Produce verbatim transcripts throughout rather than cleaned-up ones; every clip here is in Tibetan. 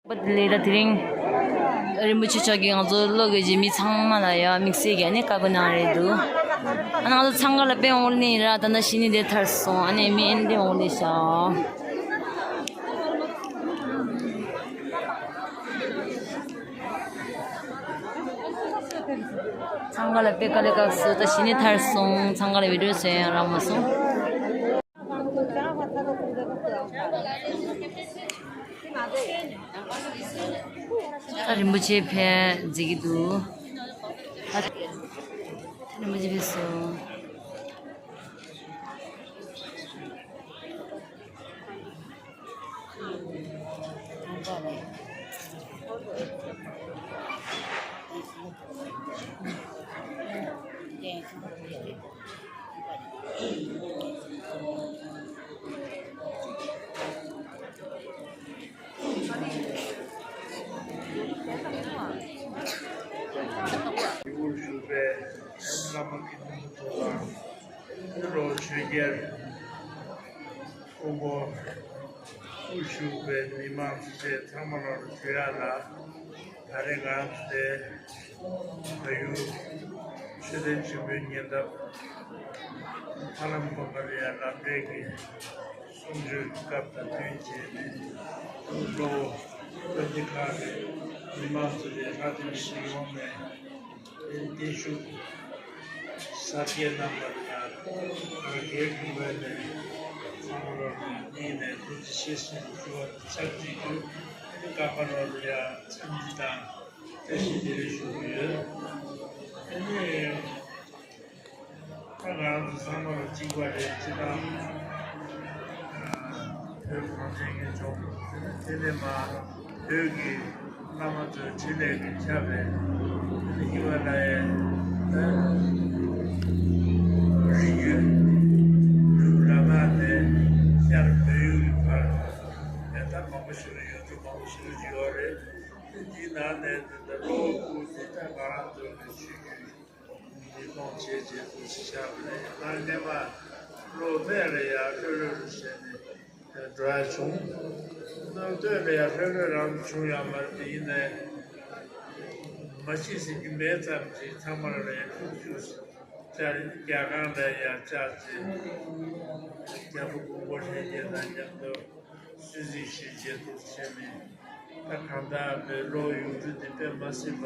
པ་དེ་ལས་ད་དེ་རིང་རིན་པོ་ཆེ་མཆོག་གིས་ང་ཚོ་བློ་དགའ་གི་མི་ཚང་མ་ལ་ཡ་དམིགས་བསལ་གྱི་ཨ་ནི་བཀའ་བསྒོ་གནང་རེད་འདུག་ཨ་ནི་ང་ཚོ་འཚང་ཁ་ལ་དཔེ་འོང་ནི་ར། ད་ལྟ་གཞི་ནས་དེ་ཐར་སོང་། ཨ་ནི་མི་ཨེ་འདྲ་འོང་ནི་ཤག་འཚང་ཁ་ལ་དཔེ་དཀའ་ལས་ཁག་སོང་། ད་གཞི་ནས་ཐར་སོང་། འཚང་ཁ་ལ་བི་ཌིའོ་བཟོ་ཡང་རག་མ་སོང་། ད་རིན་པོ་ཆེ་ཕེབས་མཛད་ཀྱི་འདུག་ད་རིན་པོ་ཆེ་ཕེབས་སོང་། དབུར་བཞུགས་པའི་བླ་མ་དགེ་འདུན་པ་ཚོ་དང་། ལྷོ་ཆོས་རྒྱལ་སྐུ་ངོ་དབུར་བཞུགས་པའི་མི་མང་ཚོ་བཅས་ཚང་མ་ལ་ཞུ་ཡ་ལ། ད་རེས་ང་ཚོ་དེ་བལ་ཡུལ་མཆོད་རྟེན་ཆེན་པོའི་ཉེ་འདབས་ཧ་ལམ་དགོན་པ་ལ་ཡ་ལམ་འབྲས་ཀྱི་གསུང་ཆོས་ཀྱི་སྐབས་དང་བསྟུན་བྱས་ནས། གློ་བོ་དཔོན་སྡེ་ཁག་གི་མི་མང་ཚོ་ལས་ལྷ་ལྡན་ཞིག་ཡོང་ནས། བརྟན་བཞུགས་གསར་བརྗེ་གནང་བར་ང་སྒེར་གྱི་ངོས་ནས་ཚང་མ་ལོ་ནས་སྙིང་ནས་ཐུགས་རྗེ་ཆེ་ཞེས་ཞུ་བ་ཕྱག་བྲིས་རྒྱུ། ཨ་ནི་ཀ་པ་ལོ་ལ་ཡང་འཚམས་འདྲི་དང་བཀྲ་ཤིས་བདེ་ལེགས་ཞུ་གི་ཡོད། ཨ་ནི། ད་ང་རང་ཚོ་ཚང་མ་ལ་གཅིག་པ་རེད། སྤྱི་བཏང་བོད་གངས་ཅན་གྱི་ལྗོངས། དེ་ནས་མ་བོད་ཀྱི་བླ་མ་ཚོའི་འཕྲིན་ལས་ཀྱིས་ཁྱབ་པའི་ཧི་མ་ལ་ཡའི་རི་རྒྱུད་ནུབ་ལ་དྭགས་ནས་ཤར་བལ་ཡུལ་གྱི་བར་ནས་ད་མང་པོ་ཞིག་ལ་ཡོད་འགྲོ། མང་པོ་ཞིག་ལ་ཡོད་རེད། དེ་འདིའི་ནང་ནས་ད་ལྟ་གློ་བོ་སྐུ་དེ་ད་ང་རང་ཚོ་ནས་ཆོས་བརྒྱུད་ཉིས་སྟོང་བྱས་རྗེས་འདུག་ཅེས་བྱ་བ་ལས། ང་སྔས་མ་གློ་སྨད་ལ་ཡང་ལྷོད་ལྷོད་རུ་བྱས་ནས་འགྲོ་ཡ་བྱུང་། གློ་སྟོད་ལ་ཡང་ལྷོད་ལྷོད་རང་བྱུང་ཡོད་མ་རེད། དེ་ཡིན་ནའི་མ་གཞི་ཟིན་གྱི་མེད་ཙམ་གྱིས་ཚང་མ་ལ་ཡང་ཐུགས་ཞུགས་བཅར། རྒྱ་གར་ལ་ཡང་བཅར་རྗེས་རྒྱལ་པོ་མགོན་པོ་ལྷན་རྒྱས་དང་མཉམ་དུ། སུད་སི་ཞུས་རྗེས་འདུག་བྱས་ནས། ད་གང་ལྟར་བོད་ལོ་ཡུག་འབྲུ་འདི་དཔེ་མ་སྲིད་པ།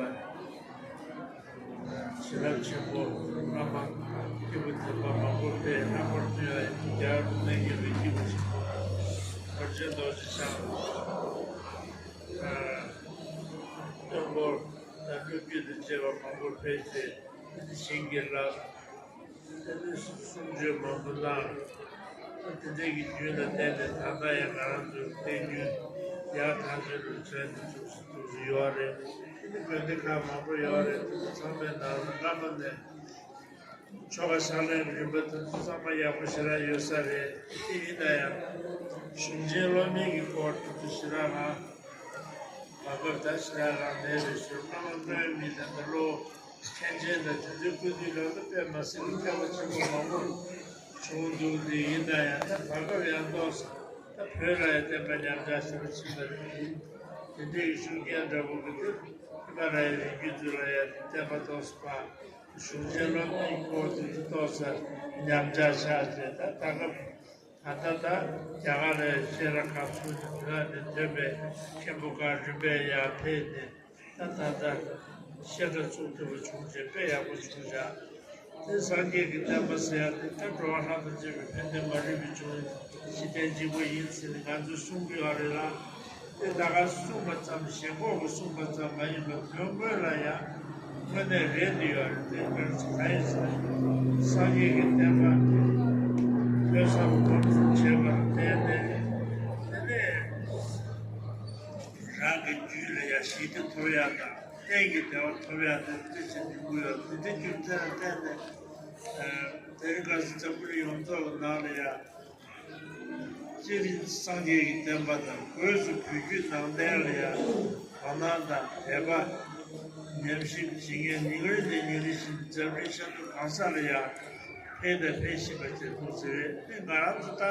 བྱིན་རླབས་ཆེན་པོ། བླ་མ་སྐྱེས་བུ་དམ་པ་མང་པོ་ཕེབས། ལྷག་པར་དུ་ཡང་རྒྱལ་བ་རིན་པོ་ཆེ་གི་སྐྱེས་བུ་ཆེན་པོ་བར་ཆེན་རྡོ་རྗེ་འཆང་། སྟོན་འཁོར་དང་སློབ་བརྒྱུད་དང་བཅས་པ་མང་པོ་ཕེབས་ཏེ། ཞིང་གི་ལྷ། དེ་ནས་གསུང་ཆོས་མང་པོ་གནང་། དེ་འདྲའི་གི་རྒྱུན་ལ་བརྟེན་ནས་ད་ལྟ་ཡང་ང་རང་ཚོའི་དཔལ་རྒྱུན་ཡར་ཐང་ཆེན་རུ་ཚོན་ནས་ཚུགས་སུ་ཚུགས་སུ་ཡོད་རེད། དེ་ནི་དགོན་སྡེ་ཁག་མང་པོ་ཡོད་རེད། དེ་ཚོ་ཚང་མའི་ནང་ལ་སྔ་མོ་ནས་ཆོ་ག་ཕྱག་ལེན་རིམ་པ་དེ་ཚོ་ཚང་མ་ཡག་པོ་ཞེ་དྲག་ཡོད་ས་རེད། དེ་ཡིན་ན་ཡང་གཞུང་ཆེན་སློབ་གཉེར་གྱི་སྐོར་དེ་ཚོ་ཞེ་དྲག་ང་བར་སྐབས་ད་ཞེ་དྲག་རང་མེད་པའི་ཞོར་སྔ་མ་སྔོན་མི་དང་ད་ལོ། མཁན་ཆེན་དང་དེ་ཚོའི་སྐུ་དུས་ལ་ད་དཔེ་མ་སྲིད་པའི་མཁས་པ་ཆེན་པོ་མང་པོ་བྱུང་འདུག་དེ་ཡིན་ན་ཡང་ད་བར་སྐབས་ཡང་ཏོག་ཙམ་ད་བོད་ལ་ཡང་བསྟན་པ་ཉམས་ཆག་ཞེ་པོ་ཕྱིན་པ་རེད། དེ་འདྲའི་ཤུགས་རྐྱེན་འདྲ་པོ་གི་དེ་ཧི་མ་ལ་ཡའི་རི་རྒྱུད་དེ་ལ་ཡང་བསྟན་པ་ཏོག་ཙམ་ཕར་གཞུང་ཆེན་སློབ་གཉེར་སྐོར་དེ་ཚོ་ཏོག་ཙམ་ཉམས་ཆག་ཆགས་བྱས། ད་ད་སྐབས། ད་ལྟ་ད་རྒྱ་གར་ལ་ཤེས་རབ་ཁ་ཚུར་དུ་བོད་ནས་ཐོན་པའི་མཁན་པོ་ཁག་རིམ་པས་ཡར་ཕེབས་ནས། ད་ད་ལྟ་བཤད་གྲྭ་ཚུགས་ཐུབ་པ་བྱུང་རྗེས་དཔེ་ཡག་པོ་བྱུང་བཞག་དེ་སངས་རྒྱས་ཀྱི་བསྟན་པ་ཟེར་ཡག་དེ་ད་འགྲོ་བ་ལྷ་དང་བཅས་པའི་ཕན་བདེ་མ་ལུས་པའི་འབྱུང་གཞི་རྟེན་གཅིག་པུ་ཡིན་ཟེར་ནས་ང་ཚོས་གསུང་གི་ཡོད་རེད་ལ། དེ་ད་ག་གསུངས་པ་ཙམ་ཞེན་ཁོག་གིས་གསུངས་པ་ཙམ་མ་ཡིན་པར་དོན་དངོས་ལ་ཡང་དངོས་གནས་རེད་འདི་ཡོད་རེད། དེ་ག་རེ་ཟེར་ན་ཡིན། སངས་རྒྱས་ཀྱི་བསྟན་པ་ཐོས་བསམ་སྒོམ་གསུམ་བྱས་པར་བརྟེན་ནས། དེ་ནས་རང་གི་རྒྱུད་ལ་ཡང་ཞི་བདེ་ཐོབ་ཡག་དང་གཏན་གྱི་བདེ་བ་ཐོབ་ཡག་དེ་འདི་བྱེད་ནུས་ཀྱི་ཡོད། དེ་འདྲའི་རྒྱུ་མཚན་ལ་བརྟེན་ནས། དེ་རིང་ཁ་སང་འཛམ་བུ་གླིང་ཡོངས་རྫོགས་ཀྱི་ནང་ལ་ཡང་། སྤྱིར་སངས་རྒྱས་ཀྱི་བསྟན་པ་དང་སྒོས་སུ་བོད་བརྒྱུད་ནང་བསྟན་ལ་ཡང་དོ་སྣང་དང་དད་པ། ཉམས་ཞིབ་བྱེད་མཁན་ཉིན་རེ་ནས་ཉིན་རེ་བཞིན་འཛམ་གླིང་ཤར་ནུབ་གང་ས་ལ་ཡང་འཕེལ་དང་འཕེལ་བཞིན་པ་ཅིག་འདུག་ཟེར་བས། དེ་ང་རང་ཚོ་ད་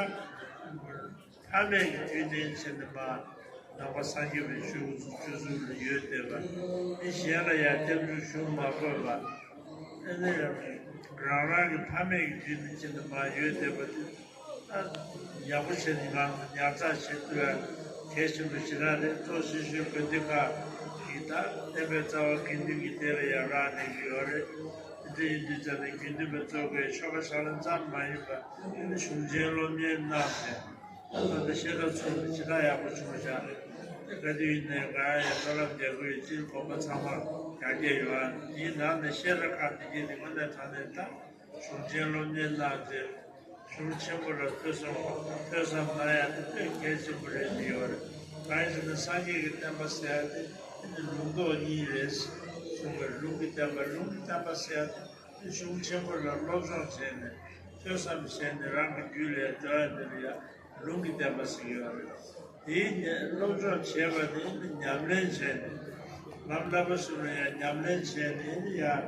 ཕ་མེས་ཀྱི་དུས་གཏན་བྱས་ནས་མ། ང་ ནང་པ་སངས་རྒྱས་པའི་ཆོས་སྐུ་ཚུལ་ཁྲིམས་ལ་ཡོད་བསྡད་པ། མི་གཞན་ལ་ཡང་སྐྱབས་འཇུག་ཞུ་མ་དགོས་པ། ཨེ་ནས་ཡང་རང་རང་གི་ཕ་མེས་ཀྱི་རྒྱུད་ནས་ཕྱིན་ནས་མར་ཡོད་བསྡད་པ་དེ། ད་ཡག་པོ་བྱས་ནས་ང་ཚོ་ཉར་ཚགས་བྱེད་ཐུབ་ཡ་གལ་ཆེན་པོ་ཞེ་དྲག་རེད། གཙོ་ཆེ་ཤོས་དགོན་སྡེ་ཁག་གིས་ད་བསྟན་པའི་རྩ་བ་དགེ་འདུན་གྱི་སྡེ་ལ་ཡང་རག་ལས་ཀྱི་ཡོད་རེད། དེ་འདྲ་ཡིན་དུས་ཙམ་ནས་དགེ་འདུན་པ་ཚོ་གིས་ཆོ་ག་ཕྱག་ལེན་ཙམ་མ་ཡིན་པར་གཞུང་ཆེན་སློབ་གཉེར་གནང་ནས། ད་ལྟ་བཤད་གྲྭ་ཚུགས་ནས་ཞེ་དྲག་ཡག་པོ་བྱུང་ཤག་དེ་ག་དུས་ཡིན་ནའི་ང་ཡང་སྨོན་ལམ་རྒྱག་གི་ཡོད། སྤྱིར་དགོན་པ་ཚང་མར་ཡར་རྒྱས་ཡོང་ཡ། དེའི་ནང་ནས་བཤད་གྲྭ་ཁག་དེ་གས་དེ་དངོས་གནས་དྲང་གནས་ད་གཞུང་ཆེན་སློབ་གཉེར་གནང་སྟེ། གཞུང་ཆེན་པོ་ལ་ཐོས་བསམ་ཐོས་བསམ་གནང་ཡ་དེ་དཔེ་གལ་ཆེན་པོ་རེད་བསྡད་ཡོད་རེད། གང་ཡིན་ཟེར་ན་སངས་རྒྱས་ཀྱི་བསྟན་པ་ཟེར་ཡ་དེ་ཨ་ནི་ལུང་རྟོགས་གཉིས་རེད་གསུངས་པས། ལུང་གི་བསྟན་པ། ལུང་གི་བསྟན་པ་ཟེར་ཡ་དེ་གཞུང་ཆེན་པོ་ལ་སློབ་སྦྱོང་བྱས་ནས་ཐོས་བསམ་བྱས་ནས་རང་གི་རྒྱུད་ལ་འགྲོ་ཡ་དེ་ལ་ཡ་ལུང་གི་བསྟན་པ་ཟེར་གྱི་ཡོད་རེད། དེའི་ནས་སློབ་སྦྱོང་བྱས་པ་དེ་ནི་ཉམས་ལེན་བྱས་ནས། ལམ་བསླབ་པ་གསུམ་ལ་ཡང་ཉམས་ལེན་བྱས་ནས་ནི་ཡང་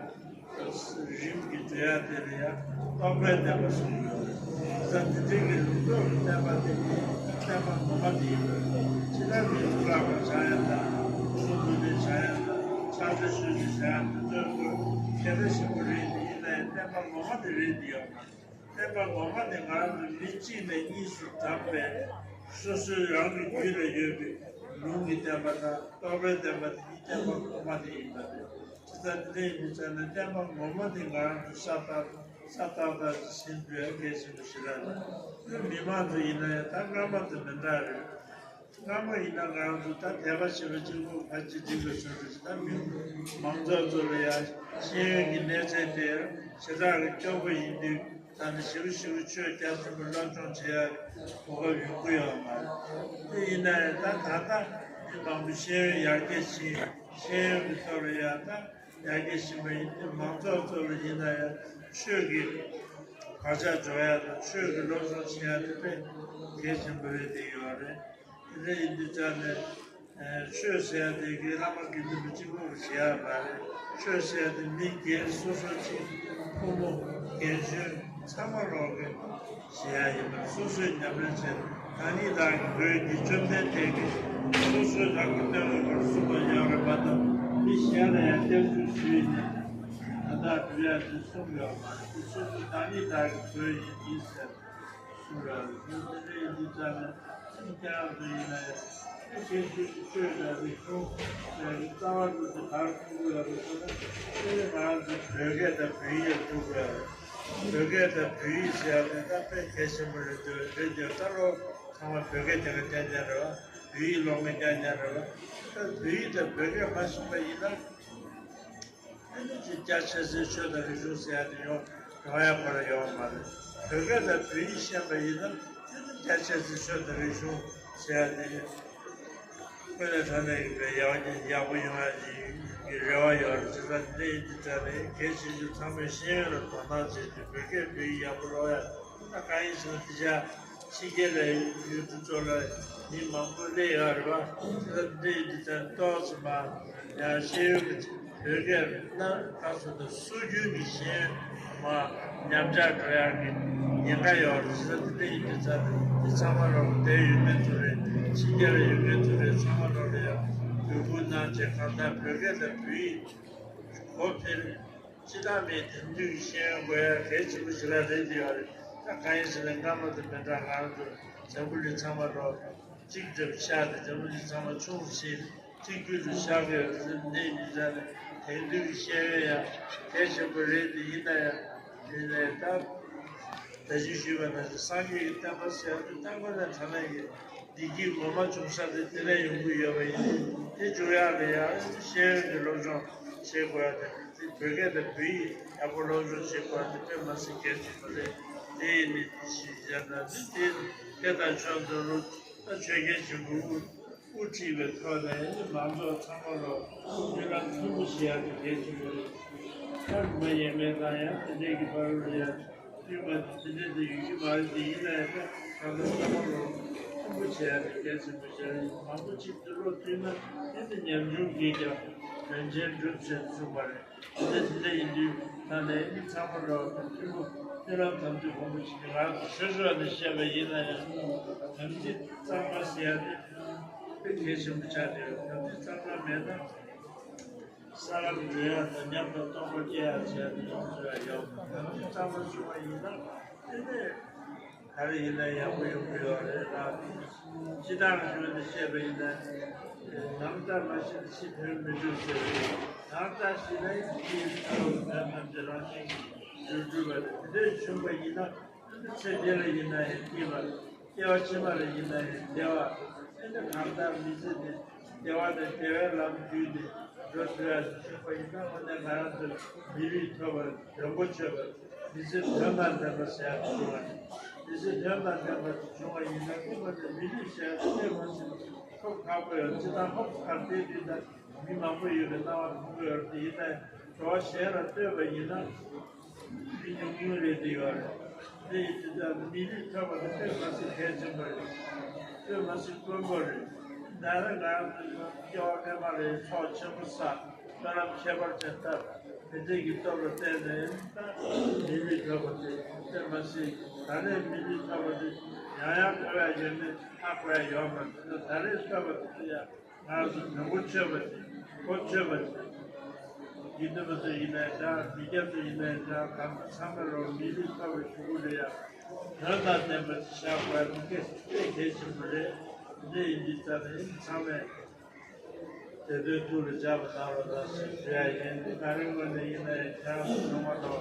རིམ་གྱིས་འགྲོ་ཡ་དེ་ལ་ཡང་རྟོགས་པའི་བསྟན་པ་ཟེར་གྱི་ཡོད་རེད། ད་དེ་འདྲའི་གི་ལུང་རྟོགས་ཀྱི་བསྟན་པ་དེ་ནི་བསྟན་པ་ངོ་མ་དེ་ཡིན་པ་རེད། ཅི་ལྟར་མི་གཙུག་ལག་ཁང་བྱ་ཡ་དང་གསུང་འབུལ་སྡེ་བྱ་ཡ་དང་ཕྱག་རྒྱ་ཆོས་སྡེ་བྱ་ཡ་དེ་ཚོའི་སྐོར་གལ་གནད་ཆེན་པོ་རེད། དེ་ཡིན་ན་ཡང་བསྟན་པ་ངོ་མ་དེ་རེད་དེ་ཡོད་མ་རེད། བསྟན་པ་ངོ་མ་ནི་ང་རང་ཚོ་མི་གཅིག་ནས་གཉིས་སུ་བགྲངས་པའི་སོ་སོའི་རང་གི་རྒྱུད་ལ་ཡོད་པའི་ལུང་གི་བསྟན་པ་དང་རྟོགས་པའི་བསྟན་པ་དེ་ཉིད་བསྟན་པ་ངོ་མ་དེ་ཡིན་པ་རེད། དེ་ལྟར་དེ་འདྲ་ཡིན་དུས་ཙམ་ནས་བསྟན་པ་ངོ་མ་དེ་ང་རང་ཚོ་ས་ཐག་ས་ཐག་ཐག་ཏུ་ཟིན་དགོས་གལ་ཆེན་པོ་ཞེ་དྲག་རེད། མི་མང་ཚོ་ཡིན་ན་ཡང་ད་སྔ་མ་དང་མི་འདྲ་རེད། སྔ་མོ་ཡིན་ན་ང་རང་ཚོ་ད་དད་པ་ཆེ་བ་གཅིག་པོ་ཕར་གཅིག་སྒྲིལ་དགོས་བཟོ་འདྲ་ཞིག་ད་མི་མང་ཚོགས་ཚོ་ལ་ཡང་ཤེས་ཡོན་གྱི་གནས་ཚད་དེ་ཞེ་དྲག་གི་སྐྱོ་པོ་ཡིན་དུས། ད་ནི་ཞིབ་ཞིབ་ཆོས་རྒྱ་ཆེན་པོ་སློབ་སྦྱོང་བྱེད་ཡ་གོ་སྐབས་ཡོང་གི་ཡོད་མ་རེད། དེ་ཡིན་ན་ཡང་ད་ད་ལྟ་མི་མང་པོ་ཤེས་ཡོན་ཡར་རྒྱས་ཕྱིན། ཤེས་ཡོན་གྱི་ཐོག་ལ་ཡང་ད་ཡར་རྒྱས་ཕྱིན་པ་ཡིན་དུས་མང་ཚོགས་ཚོ་ལ་ཡིན་ན་ཡང་ཆོས་ཀྱི་བག་ཆགས་འཇོག་ཡ་དང་ཆོས་ཀྱི་སློབ་སྦྱོང་བྱེད་ཡ་དེ་དཔེ་གལ་ཆེན་པོ་རེད་བསྡད་ཡོད་རེད། དེ་འདྲ་ཡིན་དུས་ཙང་ནས། ཆོས་ཟེར་ཡ་དེ་གི་བླ་མ་དགེ་འདུན་པ་གཅིག་པོ་བྱེད་ཡ་མ་རེད། ཆོས་ཟེར་ཡ་དེ་མི་སྒེར་སོ་སོ་གཅིག་ཕོ་མོ་རྒན་གཞོན་ཚང་མ་ལོག་གི་བྱེད་ཡ་ཡིན་པ་རེད། སོ་སོས་ཉམས་ལེན་བྱས་ནས་བདག་ཉིད་བདག་གིས་གོས་ཀྱི་བཅོམ་ལྡན་འདས་ཀྱིས་སོ་སོའི་རང་གི་སྟོན་པའི་བར་གསུངས་པ་ཡང་རེད་མ་གཏོགས་མི་གཞན་ལ་ཡང་སྐྱབས་འཇུག་ཞུས་ནས་ད་ལྟ་འབུལ་ཡ་དེ་གསུངས་ཡོད་མ་རེད། སོ་སོ་བདག་ཉིད་བདག་གིས་གོས་ཡིན་ཟེར། སུ་ར་རེ་ཡིན་དེ་འདྲ་ཡིན་དུས་ཙང་ནས་ཁྱེད་རང་ཚོ་ཡིན་ན་ཡང་ཤེས་ཤེས་ཀྱི་ཆོས་དང་རིག་གཞུང་དང་རྩ་བ་ཉིད་དུ་གར་ཐུག་གི་ཡོད་རེད་ཟེར་ན། དེ་ནི་ང་རང་ཚོ་བོད་སྐད་དང་བོད་ཡིག་ཐུག་གི་ཡོད་རེད། བོད་སྐད་དང་བོད་ཡིག་ཟེར་ཡ་དེ་ད་དཔེ་གལ་ཆེན་པོ་རེད་འདུག་རེད་འདུག་ད་ལོ་ཚང་མ་བོད་སྐད་དེ་ག་རྐྱང་རྐྱང་རེད་བ། བོད་ཡིག་ཀློག་མཁན་རྐྱང་རྐྱང་རེད་བ། ད་བོད་ཡིག་དང་བོད་སྐད་མ་ཤེས་པ་ཡིན་ན། ཨ་ནི་ཅིག་རྒྱ་ཆེ་སའི་ཆོས་དང་རིག་གཞུང་ཟེར་ཡ་དེ་ཡོང་ཡོང་ཡ་ཁོ་རང་ཡོང་མ་རེད། བོད་སྐད་དང་བོད་ཡིག་ཤེས་པ་ཡིན་ན་ཨ་ནི་རྒྱ་ཆེ་སའི་ཆོས་དང་རིག་གཞུང་ཟེར་ཡ་དེ་དངོས་གནས་དྲང་གནས་ཀྱི་བོད་ཡག་ཡག་པོ་ཡོང་ཡ་ཅིག་གི་རེ་བ་ཡོད་རེད། བྱས་ཙང་འདི་ཡིན་དུས་ཙང་ནས་གལ་ཆེ་ཤོས་ཚང་མས་ཤེས་ཡོན་ལ་དོ་སྣང་བྱས་ཏེ་བོད་སྐད་བོད་ཡིག་ཡག་པོ་ཀློག་ཡ། ད་གང་ཡིན་ཟེར་ན་དེ་ཆ་ཕྱི་རྒྱལ་ལ་ཡུལ་གྲུ་ཚོ་ལ་མི་མང་པོ་སླེབས་ཡོད་རེད་བ། དེ་ལ་འདི་འདི་ཚོ་ཏོག་ཙམ་མ་ཡང་ཤེས་ཡོན་གྱི་བོད་སྐད་ན་ད་སོ་ད་སྲོལ་རྒྱུན་གྱི་ཤེས་ཡོན་མ་ཉམས་ཆག་འགྲོ་ཡག་གི་ཉེན་ཁ་ཡོད་རེད། དེ་ལ་འདི་འདྲ་ཡིན་དུས་ཙང་འདི་ཚང་མ་ལོག་བསྡད་ཡོད་མཁན་ཚོ་རེད། ཕྱི་རྒྱལ་ལ་ཡོད་མཁན་ཚོ་རེད། ཚང་མ་ལོག་ལ་ཡང་འབོད་སྐུལ་གནང་བྱས་གང་ལྟར་བོད་སྐད་དང་བོད་ཡིག་གོ་འཕེར། སྤྱི་བཏང་མིའི་དེང་དུས་ཀྱི་ཤེས་ཡོན་དགོས་ཡ་གལ་ཆེན་པོ་ཞིག་ལ་རེད་འདི་ཡོད་རེད། ད་གང་ཡིན་ཟེར་ན་སྔ་མ་དང་མི་འདྲ། ང་རང་ཚོ་འཛམ་བུ་གླིང་ཚང་མ་ལོག་གཅིག་འདྲ་བོ་ཆགས་ཏེ་འཛམ་བུ་གླིང་ཚང་མ་ཆུང་རུ་ཕྱིན་གཅིག་གྱུར་དུ་ཆགས་ཡོད་རེད། འདི་ཡིན་ཙང་ནས་དེང་དུས་ཀྱི་ཤེས་ཡོན་ཡང་གལ་ཆེན་པོ་རེད་འདི་ཡིན་ན་ཡང་དེ་ནས་ད། ད་ཅི་ཞུས་པ་ནང་བཞིན་སངས་རྒྱས་ཀྱི་བསྟན་པ་ཟེར་ཡ་དེ་ད་དངོས་གནས་དྲང་གནས་ཀྱི་བདེ་སྐྱིད་ངོ་མ་འབྱུང་ས་དེ་དེ་ནས་ཡོང་གི་ཡོད་པ་ཡིན། དེ་འབྱུང་ཡག་ལ་ཡང་ཤེས་ཡོན་གྱི་སློབ་སྦྱོང་བྱེད་དགོས་ཡ་དེ་དེ་བོད་སྐད་དང་བོད་ཡིག་ཡག་པོ་སློབ་སྦྱོང་བྱེད་དགོས་ཡ་དེ་དཔེ་མ་སྲིད་གལ་ཆེན་པོ་རེད། དེ་ཡིན་ནི་དེ་ཞིག་བྱས་ན་དེ་དེ་སྐད་དང་ཆོས་མདོ་ལུགས་ད་ཆོས་རྒྱལ་ཆེན་པོ་དབུ་དབུ་ཁྲིད་པའི་ཐོག་ནས་ནི་མང་ཚོགས་ཚང་མ་ལ་སྨོན་ལམ་མཐུན་པོ་བྱེད་ཡ་དེ་གལ་ཆེན་པོ་རེད། ད་མ་ཡེ་མེད་ན་ཡང་དེ་འདྲའི་གི་བར་ལ་ཡང་། དུས་མ་དེ་འདྲ་དེ་ཡོང་གི་མ་རེད། དེ་ཡིན་ན་ཡང་ད་ད་ལྟ་ཚང་མ་ལོ་མཐུན་པོ་བྱས་ཡ་དེ་གལ་ཆེན་པོ་ཞིག་རེད། མང་པོ་གཅིག་ཏུ་བློ་མཐུན་ན་དེ་ནི་ཉམ་ཆུང་གིས་ཀྱང་དོན་ཆེན་འགྲུབ་ཟེར་གསུངས་པ་རེད། དེ་འདྲ་དེ་འདྲ་ཡིན་དུས་ད་ནས་ནི་ཚང་མ་ལོ་མཐུན་པོ་སྨོན་ལམ་དམ་ཚིག་སྒོམ་པོ་བྱེད་ཀྱི། ང་ཚོ་ཆོས་ཕྱོགས་ནས་བཤད་པ་ཡིན་ན་ཡང་དམ་ཚིག་གཙང་མ་ཟེར་ཡ་དེ། གལ་ཆེན་པོ་ཆགས་བསྡད་ཡོད། དམ་ཚིག་གཙང་མ་མེད་ན། ས་ལམ་འགྲོ་ཡག་དང་ཉམས་དང་རྟོགས་པ་སྐྱེ་ཡག་བྱས་ཏེ་ཡོང་ཚུལ་ཡང་ཡོད། དམ་ཚིག་གཙང་མ་བྱུང་བ་ཡིན་ན་དེ་ནས་ག་རེ་ཡིན་ན་ཡག་པོ་ཡོང་གི་ཡོད་རེད་ལ། སྤྱི་བཏང་གི་ངོས་ནས་བཤད་པ་ཡིན་ན། ནམ་ཟླ་མ་ཤི་ན་ཤི་དོན་མི་འགྲུབ་ཟེར་བ་རེད། ནམ་ཟླ་ཤི་ན་ཤི་དོན་ཐམས་ཅད་རང་བཞིན་གྱིས་འགྲུབ་འགྲུབ་པ་རེད། དེ་འདྲ་བྱུང་བ་ཡིན་ན། ཚེ་འདི་ལ་ཡིན་ན་ཡང་སྐྱིད་པ། སྐྱེ་བ་ཕྱི་མ་ལ་ཡིན་ན་ཡང་བདེ་བ། ཨེ་ནི་གང་ལྟར་མི་ཚེ་འདི་བདེ་བ་དང་བདེ་བའི་ལམ་བརྒྱུད་ནས་འགྲོ་ཐུབ་ཡག་ཞིག་བྱུང་བ་ཡིན་ན། དངོས་གནས་ང་རང་ཚོ་མི་ལུས་ཐོབ་པ་དོན་གོ་ཆོད་པ། མི་ཚེ་དོན་དང་ལྡན་པ་ཟེར་ཡག་བྱུང་བ་རེད། མི་ཚེ་དོན་དང་ལྡན་པ་ཞིག་བྱུང་བ་ཡིན་ན། དངོས་གནས་མི་ལུས་ཟེར་ཡག་དེ་མ་ཟིན་ཐོབ་ཁག་པོ་ཡོད། སྤྱིར་བཏང་ཧོབ་གར་དེ་དུས་ད་མི་མང་པོ་ཡོད་པའི་སྣང་བ་མཐོང་གི་ཡོད་རེད། དེ་ཡིན་ན་འགྲོ་བ་གཞན་ལ་ལྟོས་པ་ཡིན་ན། མི་ཉུང་ཉུང་རེད་དེ་ཡོད་རེད། དེ་ཡི་དུས་ད་མི་ལུས་ཐོབ་པ་དེ་དཔེ་མ་སྲིད་གལ་ཆེན་པོ་རེད། དཔེ་མ་སྲིད་དཀོན་པོ་རེད། ད་རེས་ང་རང་ཚོའི་སྐྱེ་བ་སྔ་མ་ལ་ཚོགས་ཆེན་པོ་བསགས། སྨོན་ལམ་ཁྱད་པར་ཅན་བཏབ། དེ་འདྲས་ཀྱི་སྟོབས་ལ་བརྟེན་ནས་ད་མི་ལུས་ཐོབ་པ་དེ་དཔེ་མ་སྲིད། ད་རེས་མི་ལུས་ཐོབ་པ་དེ་ཡང་ཡང་དགོས་ཡ་ཡོད་མེད་ཧ་གོ་ཡ་ཡོད་མ་རེད། ད་རེས་ཐོབ་པ་དེ་ཡང་། ང་ཚོ་དོན་གོ་ཆོད་པ་དེ། གོ་ཆོད་པ་དེ། དགེ་འདུན་པ་ཚོ་ཡིན་ནའི་འདྲ། མི་སྐྱ་ཚོ་ཡིན་ནའི་འདྲ། གང་ལྟར་ཚང་མ་ལོ་མི་ལུས་ཐོབ་པའི་གཞུག་གུ་ལ་ཡང་དོན་དང་ལྡན་པ་ཞིག་བཞག་དགོས་པ་དེ་དཔེ་གལ་ཆེན་པོ་རེད། དེ་འདྲ་ཡིན་དུས་ཙང་ནས་ཚང་མས་དེ་དོན་ཐུགས་ལ་འཇགས་པ་གནང་རོགས་གནང་ཞེས་ཞུ་ཡ་ཡིན། དེ་ག་རེ་ངོས་ནས་ཡིན་ནའི་ཁྱེད་རང་ཚོ་ཚང་མ་ལོ་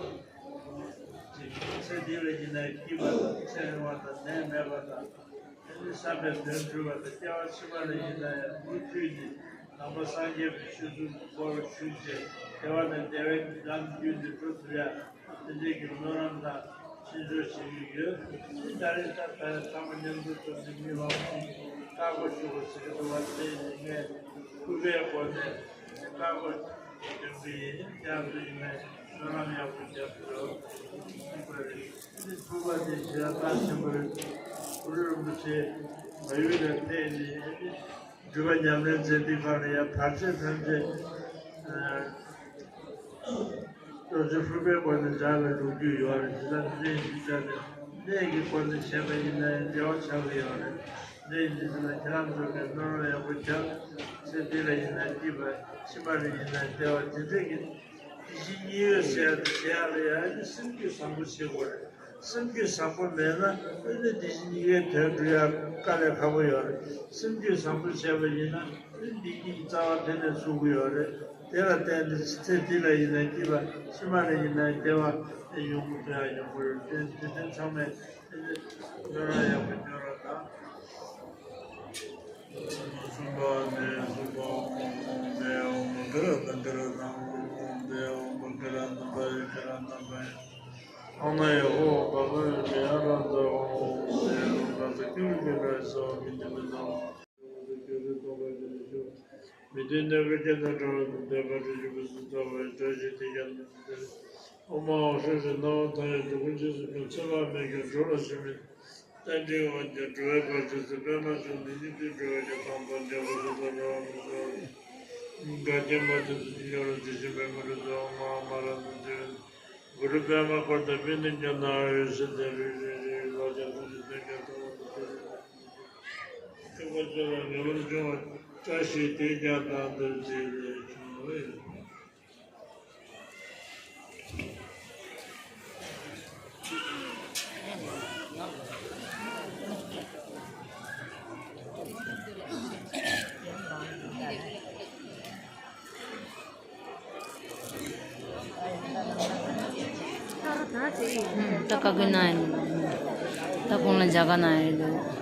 ཅིག་ཚེ་འདི་ལ་ཡིན་ནའི་སྐྱིད་པ་དང་། ཚེ་རིང་བ་དང་། ནད་མེད་པ་དང་། དེ་ནི་བསམ་པའི་དོན་འགྲུབ་པ་དང་། སྐྱེ་བ་ཕྱི་མ་ལ་ཡིན་ན་ཡང་མུ་མཐུད་ནས་ནང་པ་སངས་རྒྱས་པའི་ཆོས་ཚུལ་སྐོར་ཞུགས་ཏེ། བདེ་བ་ནས་བདེ་བའི་ལམ་བརྒྱུད་དེ་འགྲོ་ཐུབ་ཡ། དེ་འདྲའི་གི་སྨོན་ལམ་དང་ཤིས་བརྗོད་བྱེད་ཀྱི་ཡོད། ད་རེས་ད་ལྟ་ཚང་མ་མཉམ་དུ་ཐུག་ནས་མི་མང་པོ་ཞིག་བཀའ་བསྒོ་ཞུ་དགོས་ཟེར་གྱི་འདུག་པ། དེ་ནི་ངས་ཕུར་པའི་སྒོ་ནས་བཀའ་བསྒོ་འདོན་གྱི་ཡིན། ཡང་དུ་ཡིན་ནའི་སྨོན་ལམ་ཡག་པོ་རྒྱབ་དགོས་ཐུག་པ་རེད། ཐུག་པ་དེ་ཞེ་དྲག་རྩ་ཆེན་པོ་རེད། གུ་རུ་རིན་པོ་ཆེ་མ་ཡུལ་ལ་ཕེབས་ནས་སྒྲུབ་པ་ཉམས་ལེན་མཛད་དུས་སྒང་ལ་ཡང་བར་ཆད་ཐམས་ཅད་རྡོ་རྗེ་ཕུར་པའི་སྒོ་ནས་བྲལ་བའི་ལོ་རྒྱུས་ཡོད་རེད། དེ་ལ་གནས་འདི་ཆ་ནས་གནས་ཀྱི་སྒོ་ནས་བྱས་པ་ཡིན་ན་ཡང་བདེ་བ་ཆགས་ཀྱི་ཡོད་རེད། གནས་འདི་ཆ་ལ་ཁྱེད་རང་ཚོ་གིས་སྨོན་ལམ་ཡག་པོ་རྒྱབ། ཚེ་འདི་ལ་ཡིན་ན་སྐྱིད་པ། ཕྱི་མ་ལ་ཡིན་ན་བདེ་བ། དེ་འདྲས་ཀྱི་དེ་བཞིན་གཉིས་ཡོད་ཟེར་ཡ་དེ་བྱེད་ཡག་ལ་ཡང་ནི་སེམས་རྒྱུད་བཟང་པོ་བྱེད་དགོས་རེད། སེམས་རྒྱུད་བཟང་པོ་མེད་ན་ཨ་ནི་དེ་བཞིན་གཉིས་ཀའི་དོན་འགྲུབ་ཡག་དཀའ་ལས་ཁག་པོ་ཡོད་རེད། སེམས་རྒྱུད་བཟང་པོ་བྱས་པ་ཡིན་ན་ཨ་ནི་བདེ་སྐྱིད་ཀྱི་རྩ་བ་དེ་ནས་ཚུགས་ཀྱི་ཡོད་རེད། དེ་ལ་བརྟེན་ནས་ཚེ་འདི་ལ་ཡིན་ན་སྐྱིད་པ། ཕྱི་མ་ལ་ཡིན་ན་བདེ་བ་དེ་ཡོང་གི་འདུག་ཡག་ཡོང་གི་རེད། དེ་དེ་དོན་ཚང་མས་དེ་ནས་སྨོན་ལམ་ཡག་པོ་སྐྱོན་རོགས་གནང་། སུམ་པ་ནི་སུམ་པ་ཨོཾ་ཨོཾ་བཛྲ་ཨོཾ་ག་ར་ཏ་ག་ར་ཏ་ཨོཾ་ཨོཾ་བཛྲ་ཨོཾ་ག་ར་ཏ་པ་ཡ་ག་ར་ཏ་པ་ཡ། ཨ་ན་ཡ་ཧོ་བ་བ་ཡ་ཡ་ར་ཏ་ཨོཾ་ཨོཾ་བཛྲ་ཨོཾ་ར་ཏ་ཀུ་ལི་ཀ་ར་ཡ་སྭ་བྷཱ་མི་ཏི་མི་ཏ་ཨོཾ། མི་མཐུན་གནོད་པའི་རྐྱེན་དང་བྲལ་བ་དང་། བདེ་བ་ཆེན་པོ་ཞིག་པ་ཟིན་ཐོབ་པའི་བཀྲ་ཤིས་དེ་ཀྱང་དེར། ཨོཾ་ཨཱཿཧྲཱིཿ་ཧྲཱིཿ་སྣང་བ་མཐའ་ཡས་སྡུག་ཀུན་ཇི་སྲིད་ཀྱང་། འཚེ་བ་མེད་ཀྱང་གྲོགས་ལ་ཞེན་མེད་རྟེན་འབྲེལ་འོན་ཀྱང་། འགྲོ་བའི་བར་ཆད་ཚེ་འཕོས་མ་བྱུང་ནས། སྙིགས་དུས་འགྲོ་བའི་རྒྱུ་དང་པོ་འབྲས་བུ་ཆོས་སུ་འགྲོ་བ་མི་འགྲོ་བ། འགལ་རྐྱེན་མ་ཐེབས་སུ་ཅི་འབྱུང་རུང་། དེ་བཞིན་པའི་མི་ལུས་སུ། ཨོཾ་ཨཱཿཧ་མ་ར་ཏ་ཙི་ཝི་ནི། གུ་རུ་པདྨ་འཁོར་དང་པི་ཎི་ཉི་ཟླ་འོད་ཟེར་ལྡན་རིག་རིག་རིག་ལོ་བརྒྱ་ཐམས་ཅད་སྟོན་ཀྱང་ཐུབ་པ་དང་། ཐེག་པ་ཆེ་ལ་ངེས་པར་འབྱུང་བའི་བཀྲ་ཤིས་དེ་ཀྱང་དང་དུ་བརྩིས་ཏེ་བྱུང་བས། ད་ཀ་ཀི་ན་ཡིན། ད་གོང་ལ་ཇ་ག་ན་ཡིན་འདུག།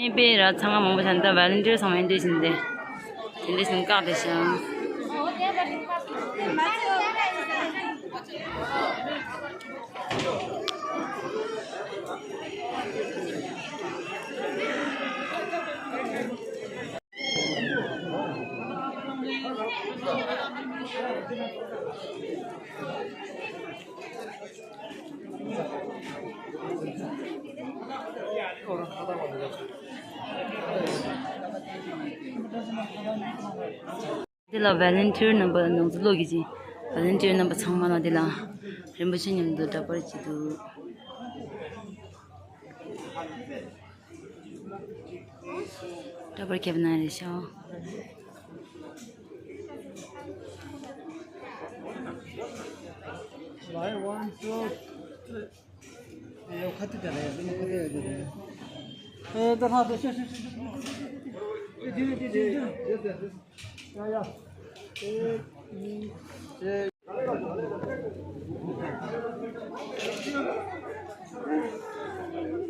མེད་པའི་ར་ཚང་མ་མང་པོ་ཆགས་འདུག་ཝོ་ལན་ཊི་ཡར་ཚང་མ་འདི་བཞིན་ཏེ། དེ་འདྲ་བཞིན་བཀག་བསྡད་ཤག་འདི་ལ་ཝོ་ལན་ཊི་ཡར་རྣམ་པ་ནང་དུ་ལོག་གི་ཅིང་། ཝོ་ལན་ཊི་ཡར་རྣམ་པ་ཚང་མ་ལ་འདི་ལ་རིན་པོ་ཆེ་མཉམ་དུ་འདྲ་པར་བྱེད་འདུག་འདྲ་པར་ཁེབས་གནང་རེད་ཤག་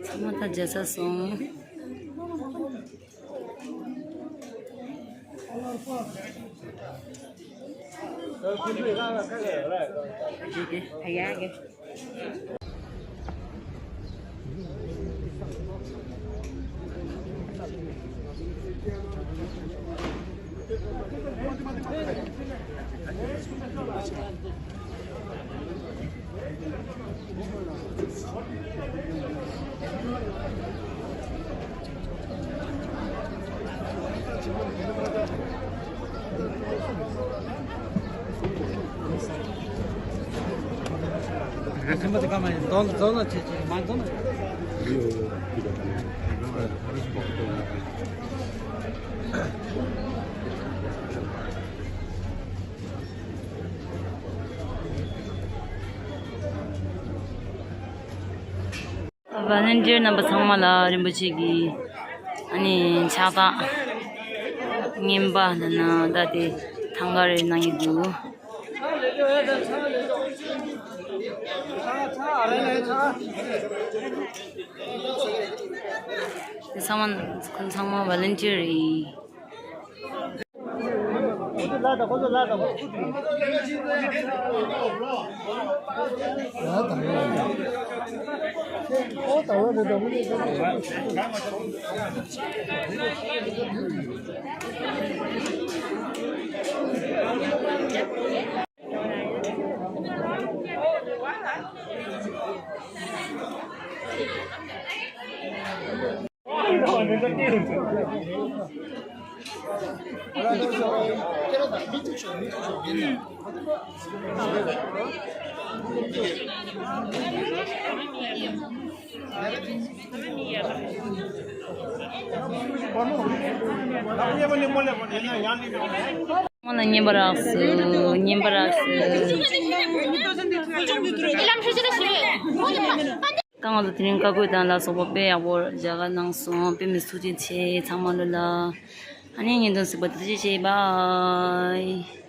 ཚང་མ་ད་མཇལ་ཚར་སོང་། ཝོ་ལན་ཊི་ཡར་རྣམ་པ་ཚང་མ་ལ་རིན་པོ་ཆེ་གི་ཨ་ནི་ཕྱག་རྟགས་རྔན་པ་ན་ན་ད་དེ་ཐང་ག་རེ་གནང་གི་འདུག་དེ་ཚང་མ་ཁོང་ཚང་མ་ཝོ་ལན་ཊི་ཡར་རེད། ཁོང་ལ་རྔན་པ་རག་སོང་། རྔན་པ་རག་སོང་། ད་ང་ཚོ་དེ་རིང་བཀའ་བཀོད་དང་ལ་སོགས་པ་དཔེ་ཡག་པོ་མཇལ་ཁ་གནང་སོང་། དཔེ་མི་སྲིད་ཐུགས་རྗེ་ཆེ་ཚང་མ་ལོ་ལ། ཨ་ནི་བརྙན་ཐུང་གཟིགས་པ་ཐུགས་རྗེ་ཆེ། བྷའི།